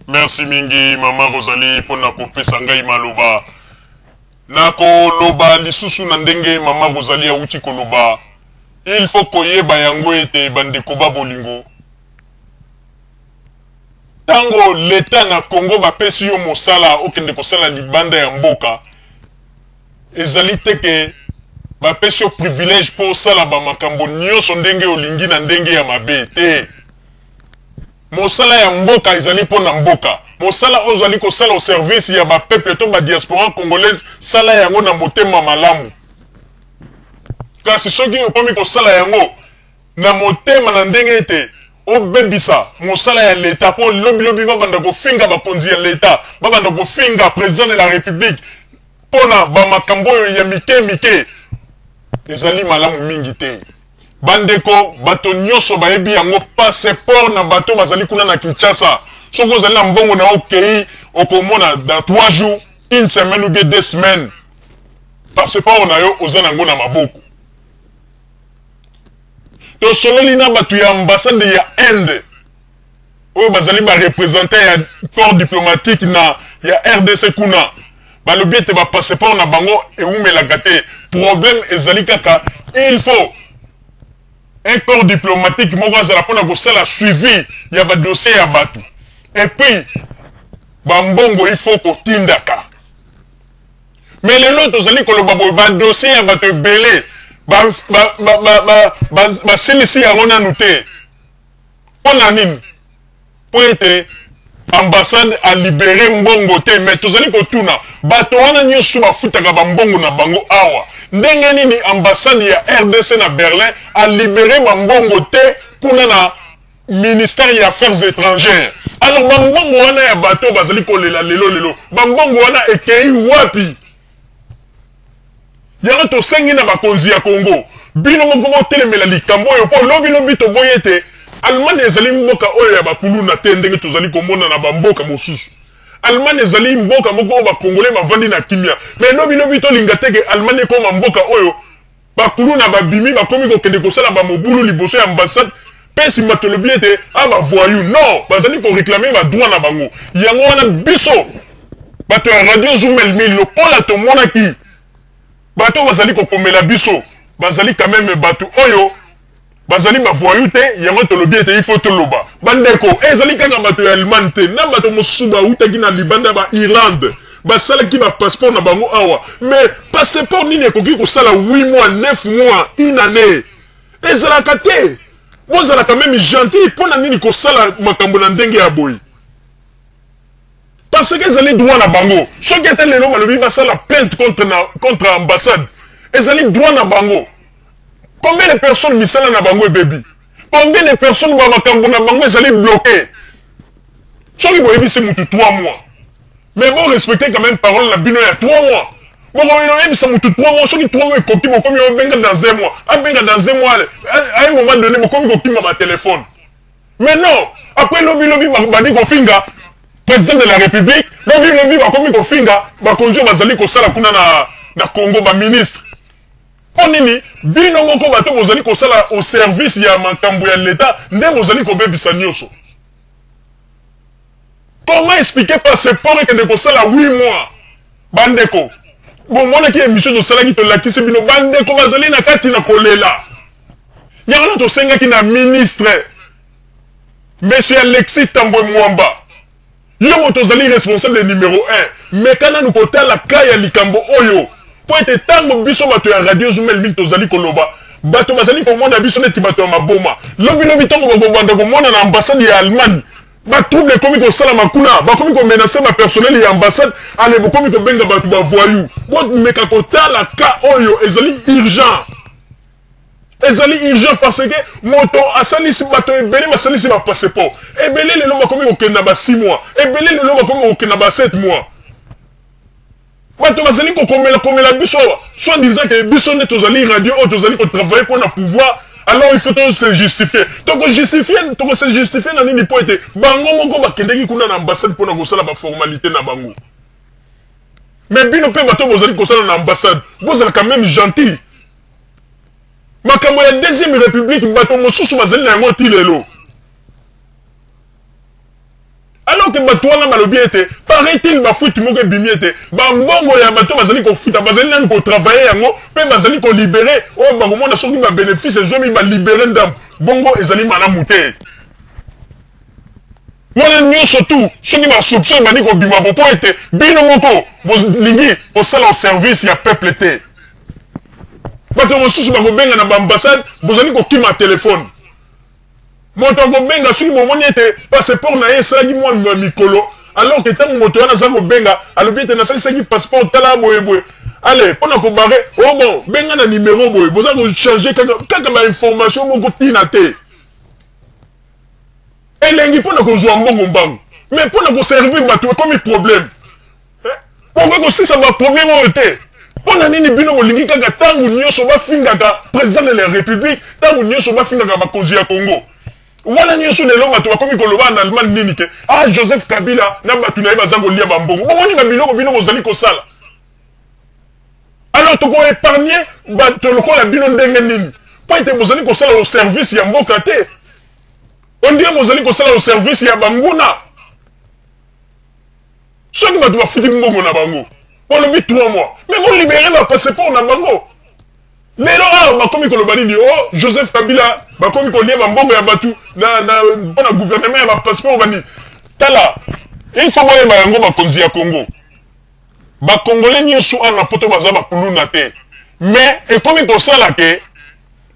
Merci mingi mama Rosalie pona kopesa ngai maloba. Nakoloba lisusu na ndenge mama Rosalie awuti koloba, il faut koyeba yango ete bandeko ba bolingo, tango l'etat na Congo bapesi yo mosala okende kosala libanda ya mboka, ezali te ke bapesi yo privilège mpo osala ba makambo nionso ndenge olingi na ndenge ya mabe te. Mosala ya mboka ezali mpo na mboka. Mosala oyo ozali kosala au service ya ba peuple to ba diaspora congolaise, sala yango na motema malamu. Kasi soki okomi kosala yango na motema na ndenge ete obebisa mosala ya l'etat mpo lobi lobi babanda kofinga bakonzi ya l'etat, babanda kofinga president de la republique mpo na ba makambo oyo ya mike mike, ezali malamu mingi te. Bandeko, bato nyoso bayebi yango, passeport na bato bazali kuna na Kinshasa, soki ozali na mbongo na yo okeyi, okomona dans 3 jours, une semaine ou bien 2 semaines, passeport na yo oza na yango na maboko. Tosololi na bato ya ambassade ya Inde oyo bazali ba representant ya corps diplomatique na ya rdc kuna, balobi ete ba passeport na bango ewumelaka te. Problème ezali kaka il faut un corps diplomatique moko azala pona kosala suivi ya ba dossier ya batu et puis ba mbongo il faut kotindaka. Mais lelo tozali koloba boye ba dossier ya bato ebele basilisi yango nanu te. Mpo na nini? Mpo ete ambassade a libere mbongo te. Mais tozali kotuna bato wana nyonso bafutaka ba mbongo na bango awa, ndenge nini ambassade ya rdc na Berlin a libere ba mbongo te kuna na ministère ya affaires etrangères? Alors ba mbongo wana ya bato bazali kolela lelo lelo, ba mbongo wana ekeyi wapi? Yango tosengi na bakonzi ya Congo, bino moko botelemela likambo oyo mpo lobi lobi toboyi ete Allemagne ezali mboka oyo ya ba kuluna te ndenge tozali komona na ba mboka mosusu. Allemagne ezali mboka moko oyo ba Congolais bavandi na kimia. Mais lobi lobi tolinga te ke Allemagne ekoma mboka oyo ba kuluna babimi bakomi kokende kosala ba mobulu liboso ya ambassade mpe sima tolobi ete ah ba voyous. Non, bazali ko reclamer ba droits na bango. Yango wana biso bato ya Radio Zoom Elmi lokola tomonaki bato oyo bazali kokomela biso bazali quand meme bato oyo bazali ba voyous te, yango tolobi ete il faut toloba. Bandeko, ezali kaka bato ya Allemagne te, na bato mosusu bawutaki na libanda ya ba Irlande, basalaki ba passeport na bango awa. Mais passeport nini ekoki kosala 8 mois, 9 mois, une annee? Ezalaka te. Bozala quand meme gentil, pona nini kosala makambo na ndenge ya boye? Parce que ezali droit na bango. Soki ata lelo balobi basala plainte contre na contre ambassade, ezali droit na bango. Combien de personnes misala na bango ebebi? Combien de personnes ba makambo na bango ezali bloqué? Soki boyebisi mutu 3 mois, mais bo respecter quand même parole na bino ya 3 mois. Bokoki koyebisa mutu 3 mois, soki 3 mois ekoki bokomi obenga dans un mois, abenga dans un mois, à un moment donné bokomi kokima ba téléphone. Mais non, après lobi lobi bandi kofinga président de la République, lobi lobi bakomi kofinga bakonzi oyo bazali kosala kuna na, na Congo ba ministre. Mpo nini bino moko bato bozali kosala au service ya makambo ya l'État nde bozali kobebisa nyonso? Comment expliquer passeport ekende kosala 8 mois? Bandeko, bomonaki emission tosalaki, tolakisi bino bandeko bazali na kati na kolela. Yango wana tosengaki na ministre Monsieur Alexis Tambwe Mwamba, yo moto ozali responsable numero 1, meka nanu kotala cas ya likambo oyo, mpo ete tango biso bato ya radio Zumel 1000 tozali koloba, bato bazali komona biso neti bato ya maboma. Lobi lobi tango bakobanda komona na ambassade ya Allemagne ba trouble ekomi kosalama kuna, bakomi ko menacer ba personnel ya ambassade, allez bokomi kobenga bato ba voyous. Bomeka kotala cas oyo ezali urgent. Ezali urgent parce que moto asalisi bato ebele, basalisi ba passeport ebele, lelo bakomi kokende na ba 6 mois, ebele lelo bakomi kokende na ba 7 mois. Bato bazali kokomela komela biso awa soit disant que biso nde tozali radio oyo tozali ko travailler mpo na pouvoir, alors il faut to se justifier. Toko justifier, toko se justifier na nini? Mpo ete bango moko bakendeki kuna na ambassade mpo na kosala ba formalité na bango. Mais bino mpe bato bozali kosala na ambassade, bozala quand même gentil. Makambo ya deuxième république bato mosusu bazali na yango ti lelo. Alors Alors que bato wana balobi ete paraît-il bafuti moko ebimi ete bambongo ya bato bazali kofuta bazali nanu kotravaille yango mpe bazali kolibere oyo bakomona soki babénéfice ezwami balibere ndambo. Bongo ezali malamu te. Wana nyonso tu soki basoupçon ebandi kobima po mpo ete bino moko bolingi kosala au service ya peuple te. Bato mosusu bakobenga na baambassade, bozali kokima telefone. Moto akobenga soki bomoni ete passeport na ye esalaki mwa mikolo, alors que ntango moto wana aza kobenga alobi ete nasalisaki passeport tala boye boye, ale mpo na kobare o oh bon benga na numero boye, boza kochange kaka kaka bainformation moko ntina te. Elengi mpo na kozwa mbongo mbangu, mais mpo na koservir bato ekomi problème. Bokoki kosisa baproblème oyo te. Mpo na nini bino bolingi kaka ntango nyonso bafingaka président de la République, ntango nyonso bafingaka bakonzi ya Congo? Wana nyonso lelo bato bakomi koloba na Allemagne nini ke ah Joseph Kabila na bato na ye baza kolia bambongo. Bomoni ba biloko bino bozali kosala. Alors toko épargner bato lokola bino ndenge nini? Mpo ete bozali kosala au service ya mboka te. On dirait bozali kosala au service ya banguna. Soki bato bafuti mbongo na bango, bolobi 3 mois, mais bolibere ba passeport na bango. Lelo awa bakomi koloba nini? Oh, Joseph Kabila bakomi kolia ba mbongo ya bato na na na gouvernement ya ba passeport bani. Tala, il faut boyeba yango bakonzi ya Congo. Ba Congolais nyonso awa na poto baza bakuluna te. Mais ekomi kosala ke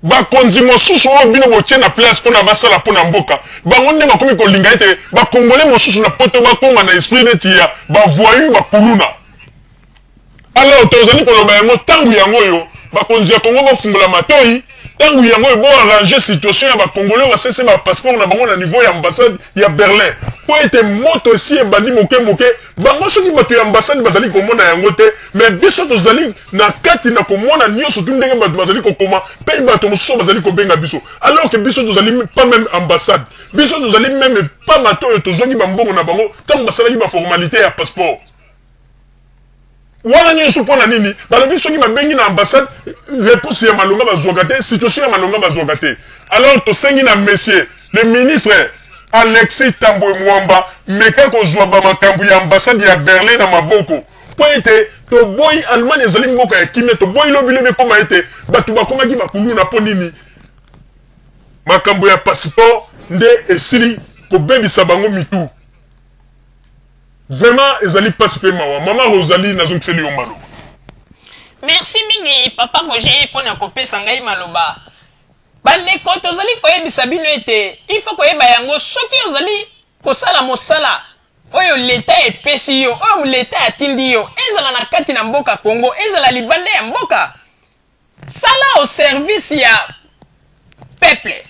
bakonzi mosusu oyo bino botie na place mpona basala mpona mboka, bango nde bakomi kolinga ete bakongole mosusu na poto bakoma na esprit neti ya bavoyu bakuluna. Alors tozali koloba yango ntango yango oyo bakonzi ya Congo bafungola matoi, ntango yango oyo boarrange situation ya bakongole oyo basese bapasseport na bango na niveau ya ambassade ya Berlin, mpo ete moto esi ebandi moke moke. Bango soki bato ya ambassade bazali komona yango te, mais biso tozali na kati na komona nyonso tu ndenge bato bazali kokoma mpe bato mosusu bazali kobenga biso, alors que biso tozali pas même ambassade, biso tozali même pas bato oyo tozwaki bambongo na bango ntango basalaki baformalité ya passeport wana nyonso. Mpo na nini? Balobi soki babengi na ambassade, réponse ya malonga bazwaka te, situation ya malonga bazwaka te. Alors tosengi na monsieur le ministre Alexis Tambwe Mwamba, meka kozwa bamakambo ya ambassade ya Berlin na maboko, mpo ete toboyi. Allemagne ezali mboka ya kimia, toboyi lobilobi ekóma ete bato bakomaki bakuluna. Mpo nini? Makambo ya passeport nde esili kobebisa bango mitu. Vraiment ezali pasi pe mawa. Mama Rosalie, nazongiseli yo maloba. Merci mingi papa Roger mpona kopesa ngai maloba. Bandeko, tozali koyebisa bino ete il faut koyeba yango, soki ozali kosala mosala oyo leta epesi yo, oyo leta atindi yo, ezala na kati na mboka Congo, ezala libanda ya mboka, sala au service ya peuple.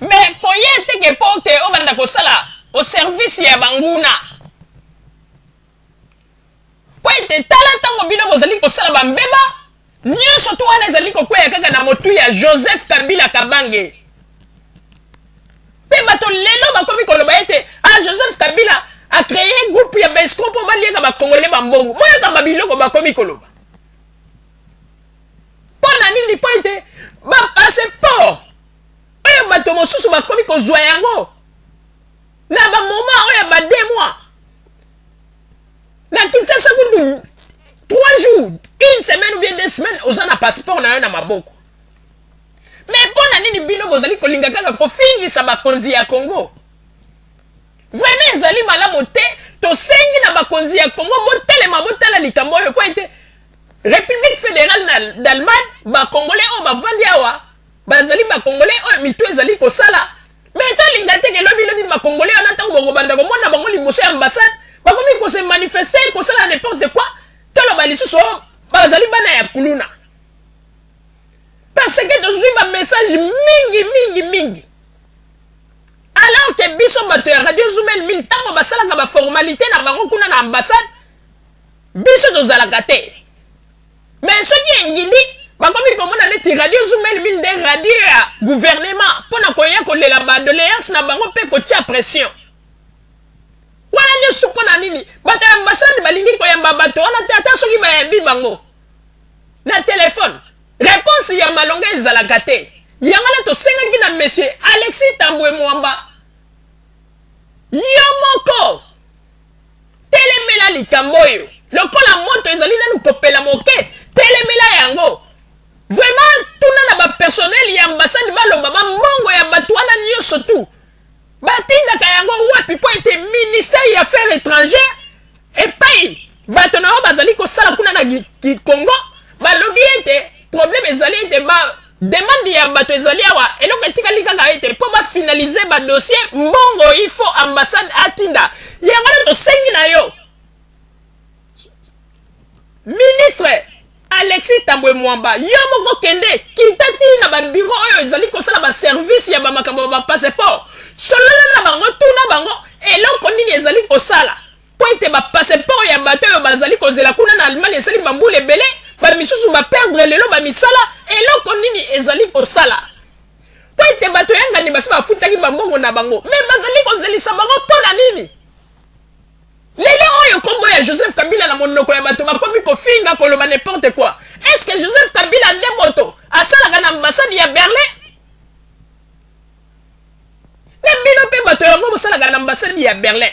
Mais koya te ke po te obanda kosala au service ya banguna, po ete tala ntango bino bozali kosala bambeba nyonso tu wana ezali kokweya kaka na motu ya Joseph Kabila Kabange. Mpe bato lelo bakomi koloba ete ah, Joseph Kabila acréé groupe ya baescroc mpo baliaka bakongole bambongo. Boyokamba biloko bakomi koloba mpo na nini? Mpo ete bapasseport oyo bato mosusu bakomi kozwa yango na bamoma oyo ya ba 2 mois, na Kinshasa kutu 3 jours, une semaine ou bien 2 semaines, oza na passeport na yo na maboko. Mais mpo na nini bino bozali kolinga kaka kofingisa bakonzi ya Congo? Vraiment ezali malamu te. Tosengi na bakonzi ya Congo botelema, botala likambo oyo, mpo ete République fédérale d'Allemagne, bakongolais oyo bavandi awa bazali bakongolais oyo mitu ezali kosala. Mais tolinga te ke lobi lobi bakongolais wana, ntango bokobanda komona bango liboso ya ambassade bakomi kose manifester, kosala n'importe quoi, toloba lisusu oyo bazali bana ya kuluna, parce que tozwi bamessage mingi mingi mingi, alors que biso bato ya Radio Zumel 1000, ntango basalaka baformalité na bango kuna na ambassade, biso tozalaka te. Mais soki engindi, bakomi komona neti Radio Zumel 1000 nde radio ya gouvernement mpona koya kolela badoléance na bango mpe kotia pression wana nyonso. Mpo na nini bato ya ambassade balingi koyamba bato wana te? Ata soki bayambi bango na telefone, réponse ya malonga ezalaka te. Yango wana tosengaki na monsieur Alexis Tambwe Mwamba. likambo oyo. Lokola moto ezali nanu kopela moke, telemela yango. Vraiment tuna na ba personnel ya ambassade baloba ba mbongo ya bato wana nyonso tu batindaka yango wapi mpo ete ministère ya affaires étrangères epai bato na yo bazali kosala kuna na Congo balobi ete problème ezali ete ba demande ya bato ezali awa, eloko etikali kaka ete mpo bafinalize badossier mbongo il faut ambassade atinda yango. Wana tosengi na yo, ministre Alexis Tambwe Mwamba, yo moko kende kita ti na babureau oyo ezali kosala baservice ya bamakambo ya bapasseport, solola na bango, tuna bango eloko nini ezali kosala mpo ete bapasseport ya bato oyo bazali kozela kuna na Allemagne esali bambula ebele, bamisusu baperdre lelo bamisala. Eloko nini ezali kosala mpo ete bato ya ngani basi bafutaki bambongo na bango, me bazali kozelisa bango mpo na nini? Lelo oyo nkombo ya Joseph Kabila na monoko ya bato, bakomi kofinga, koloba n'importe quoi. Est ce que Joseph Kabila nde moto asalaka na ambassade ya Berlin? Na bino mpe bato yango bosalaka na ambassade ya Berlin,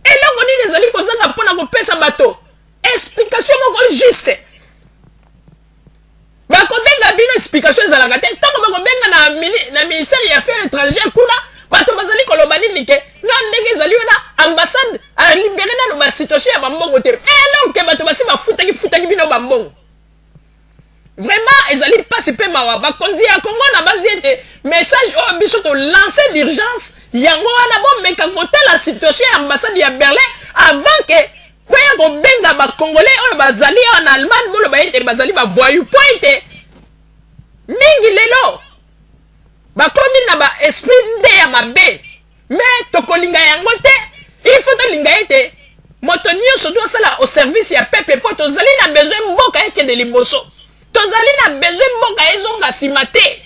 eloko nini ezali kozanga mpona kopesa bato explication moko juste? Bakobenga bino, explication ezalaka te. Ntango bakobenga na ministère ya affaires étrangères kuna, bato bazali koloba nini? Ke na ndenge ezali wana, ambassade alibérer nano basituation ya bambongo te, eloko ke bato basi bafutaki futaki bino bambongo. Vraiment ezali mpasi mpe mawa, bakonzi ya Kongo. Na banzi ete message oyo biso tolance d'urgence yango wana, bomeka kotala situation ya ambassade ya Berlin avant ke boya kobenga bacongolais oyo bazali awa na Allemagne, boloba ete bazali bavoyou, mpo ete mingi lelo bakomi na baesprit nde ya mabe. Me tokolinga yango te. Il faut tolinga ete moto nyonso tosala au service ya peuple, mpo tozali na besoin mboka ekende liboso, tozali na besoin mboka ezonga nsima te,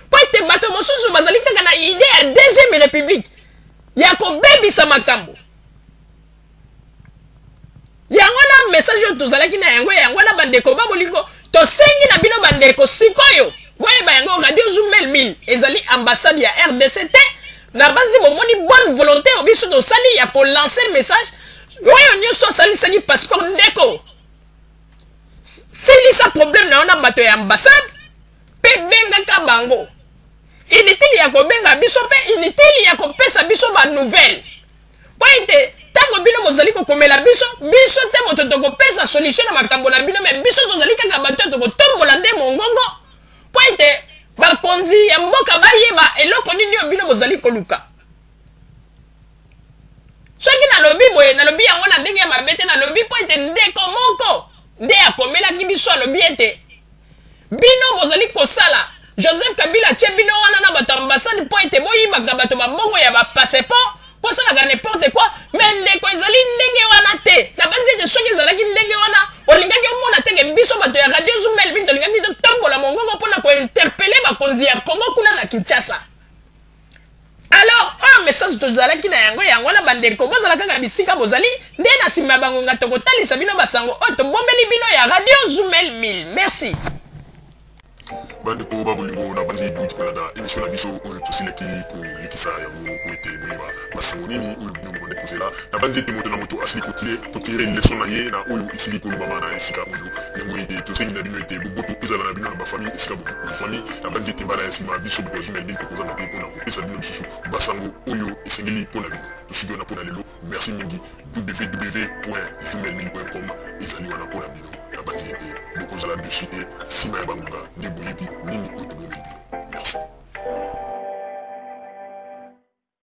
mpo ete bato mosusu bazali kaka na idée ya deuxième république ya kobebisa makambo yango. Na message oyo tozalaki na yango, yango wana, bandeko ba bolingo, tosengi na bino bandeko. Sikoyo boyeba yango, Radio Zumel 1000 ezali ambassade ya RDC te. Na banzi bomoni bonne volonté oyo biso tosali ya kolancer message oyo. Nyonso asalisaki passeport, ndeko, silisa problème na yo na bato ya ambassade mpe bengaka bango. Inutile ya kobenga biso mpe inutile ya kopesa biso banouvelle, mpo ete ntango bino bozali kokomela biso, biso te moto tokopesa solution na makambo na bino. Me biso tozali kaka bato oyo tokotombola nde mongongo mpo ete bakonzi ya mboka bayeba eloko nini oyo bino bozali koluka. Soki nalobi boye, nalobi yango na ndenge ya mabe te. Nalobi mpo ete ndeko moko nde akomelaki biso, alobi ete bino bozali kosala, Joseph Kabila atie bino wana na bato ambassade mpo ete boyibaka bato bambongo ya bapasseport, kosalaka n'importe quoi. Me ndeko, ezali ndenge wana te. Nabanzi ete soki ezalaki ndenge wana, olingaki omona teke biso bato ya Radio Zumel bino tolingaki totombola mongongo mpona kointerpeller bakonzi ya Congo kuna na Kinshasa. Alors oyo message tozalaki na yango, yango wana, bandeko. Bozala kaka bisika bozali nde na nsima ya bangonga tokotalisa bino basango oyo tobombeli bino ya Radio Zumel 1000. Merci. Bandeko ba bolingo, na banzi bouti kolanda émission na biso oyo tosilaki kolekisa yango po ete boyeba basango nini oyo bino bobandi kozela. Na banzi ete moto na moto asili kotirer leçon na ye na oyo esili kolobama na esika oyo. Yango ete tosengi na bino ete boboto ezala na bino na bafamille esika bozwami. Na banzi ete mbala ya nsima, biso bato ya Zumel 1000 tokozanga te mpona kopesa bino lisusu basango oyo esengeli mpo na bino. Tosuki wana mpo na lelo. Merci mingi. www.zumel1000.com ezali wana mpo na bino. Na banzi ete bokozala déçus te nsima ya bangonga nde boye.